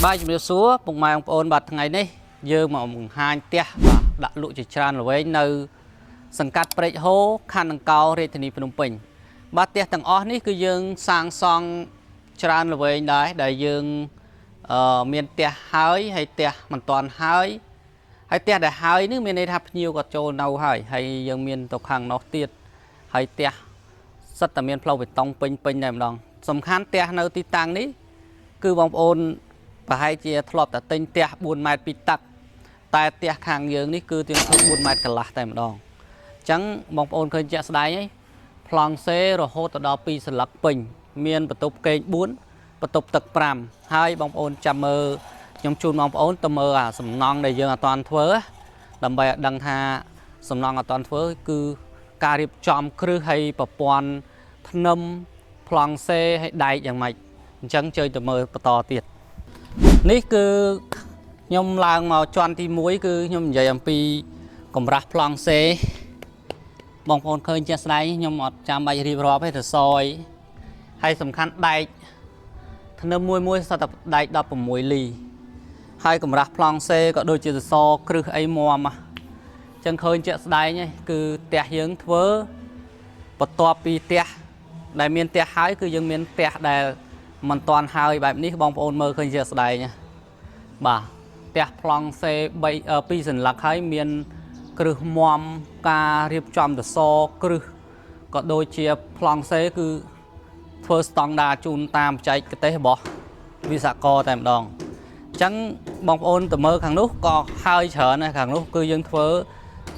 បាទជំរាបសួរពុកម៉ែបងប្អូនបាទថ្ងៃនេះយើងមកបង្ហាញផ្ទះបាទដាក់លក់ជាច្រើនល្វែងនៅ សង្កាត់ព្រែកហូខណ្ឌដង្កោរាជធានីភ្នំពេញបាទផ្ទះទាំងអស់នេះគឺយើងសាងសង់ច្រើនល្វែងដែរដែលយើងមានផ្ទះហើយហើយផ្ទះមិនទាន់ហើយហើយផ្ទះដែលហើយនេះមានន័យថាភ្ញៀវគាត់ចូលនៅហើយហើយយើងមានទៅខាងនោះទៀតហើយផ្ទះសិតតែមានផ្លូវបេតុងពេញពេញតែម្ដងសំខាន់ផ្ទះនៅទីតាំងនេះគឺបងប្អូនប្រហែលជាធ្លាប់តែទិញផ្ទះ4ម៉ែត្រពីទឹកតែផ្ទះខាងយើងនេះគឺទៀងធ្វើ4ម៉ែត្រកន្លះតែម្ដង អញ្ចឹងបងប្អូនឃើញជាក់ស្ដែងហើយប្លង់សេរហូតទៅដល់2សន្លឹកពេញមានបន្ទប់គេង4បន្ទប់ទឹក5ហើយបងប្អូនចាំមើលខ្ញុំជូនបងប្អូនទៅមើលអាសំណង់ដែលយើងអត់ទាន់ធ្វើដើម្បីឲ្យដឹងថាសំណង់អត់ទាន់ធ្វើគឺការរៀបចំគ្រឹះហើយប្រព័ន្ធធ្នឹមប្លង់សេហើយដែកយ៉ាងម៉េចអញ្ចឹងជើញទៅមើលបន្តទៀតនេះគឺខ្ញុំឡើងមកជាន់ទី1គឺខ្ញុំនិយាយអំពីកម្រាស់ប្លង់សេ បងប្អូនឃើញជាក់ស្ដែងខ្ញុំអត់ចាំបាច់រៀបរាប់ទេទៅសយហើយសំខាន់ដែកធ្នឹមមួយមួយសុទ្ធតែដែក16លីហើយកម្រាស់ប្លង់សេក៏ដូចជាសសរគ្រឹះអីមមអញ្ចឹងឃើញជាក់ស្ដែងហើយគឺផ្ទះយើងធ្វើបន្ទាប់ពីផ្ទះដែលមានផ្ទះហើយគឺយើងមានផ្ទះដែលមិនទាន់ហើយបែបនេះបងប្អូនមើលឃើញជាក់ស្ដែងណាបាទផ្ទះប្លង់សេ3 2សន្លឹកហើយមាន គ្រឹះមមការរៀបចំសសរគ្រឹះក៏ដូចជាប្លង់សេគឺធ្វើស្តង់ដារជូនតាមបច្ចេកទេសរបស់វិស្វករតែម្ដងអញ្ចឹងបងប្អូនទៅមើលខាងនោះក៏ហើយច្រើនដែរខាងនោះគឺយើងធ្វើ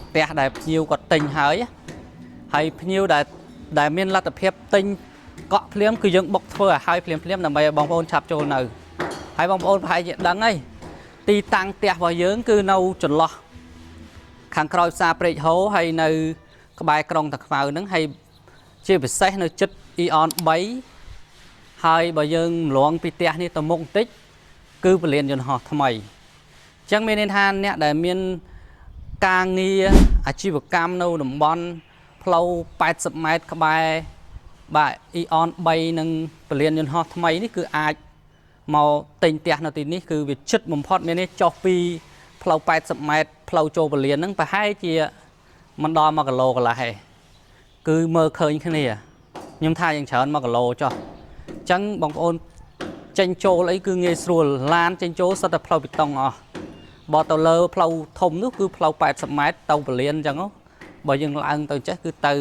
ផ្ទះដែលភ្ញៀវគាត់ទិញហើយហើយភ្ញៀវដែលដែលមានលទ្ធភាពទិញកក់ភ្លាមគឺយើងបុកធ្វើឲ្យហើយភ្លាមភ្លាមដើម្បីឲ្យបងប្អូនឆាប់ចូលនៅហើយបងប្អូនប្រហែលជាដឹងហើយទីតាំងផ្ទះរបស់យើងគឺនៅចន្លោះ ខាងក្រោយផ្សារព្រែកហូហើយនៅក្បែរក្រុងតាខ្មៅហ្នឹងហើយជាពិសេសនៅជិត Aeon 3ហើយបើយើងម្លងពីផ្ទះនេះទៅមុខបន្តិចគឺពលានយន្តហោះថ្មីអញ្ចឹងមានន័យថាអ្នកដែលមានការងារអាជីវកម្មនៅតំបន់ផ្លូវ80ម៉ែត្រក្បែរបាទ Aeon 3និងពលានយន្តហោះថ្មីនេះគឺអាចមកទិញផ្ទះនៅទីនេះគឺវាជិតបំផុតមាននេះចុះពីផ្លូវ80ម៉ែត្រផ្លូវចូលពលានហ្នឹងប្រហែលជាមិនដល់1គីឡូកន្លះទេគឺមើលឃើញគ្នាខ្ញុំថាយ៉ាងច្រើន1គីឡូចុះអញ្ចឹងបងប្អូនចេញចូលអីគឺងាយស្រួលឡានចេញចូលសុទ្ធតែផ្លូវបេតុងអស់បើទៅលើផ្លូវធំនោះគឺផ្លូវ80ម៉ែត្រទៅពលានអញ្ចឹងហ៎បើយើងឡើងទៅចេះគឺទៅ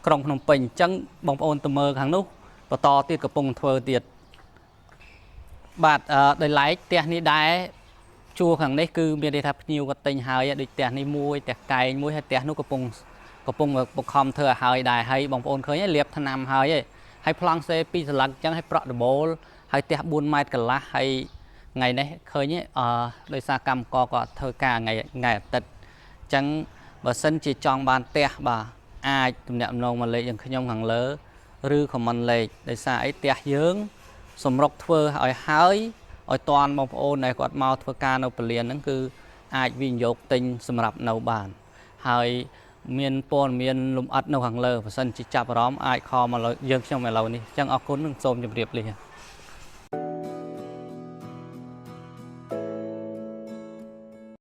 ក្រុងភ្នំពេញអញ្ចឹងបងប្អូនទៅមើលខាងនោះបន្តទៀតកំពុងធ្វើទៀតបាទអឺដោយឡែកផ្ទះនេះដែរ ជួរខាងនេះគឺមានន័យថាភ្ញៀវគាត់ទិញហើយដូចផ្ទះនេះមួយផ្ទះកែងមួយហើយផ្ទះនោះកំពុងកំពុងបខំធ្វើឲ្យហើយដែរហើយបងប្អូនឃើញហើយលាបថ្នាំហើយហើយហើយប្លង់សេពីរសន្លឹកអញ្ចឹងហើយប្រក់ដបូលហើយផ្ទះ4ម៉ែត្រកន្លះហើយថ្ងៃនេះឃើញទេអឺដោយសារកម្មករគាត់ធ្វើការថ្ងៃថ្ងៃអាទិត្យអញ្ចឹងបើសិនជាចង់បានផ្ទះបាទអាចទំនាក់ទំនងមកលេខយ៉ាងខ្ញុំខាងលើឬ comment លេខដោយសារអីផ្ទះយើង សម្រុកធ្វើឲ្យហើយឲ្យតាន់បងប្អូនដែលគាត់មកធ្វើការនៅពលានហ្នឹងគឺអាចវិនិយោគទិញសម្រាប់នៅបាន ហើយមានព័ត៌មានលម្អិតនៅខាងលើបើសិនជាចាប់អារម្មណ៍អាច call មកលើយើងខ្ញុំឥឡូវនេះអញ្ចឹងអរគុណនិងសូមជម្រាបលា។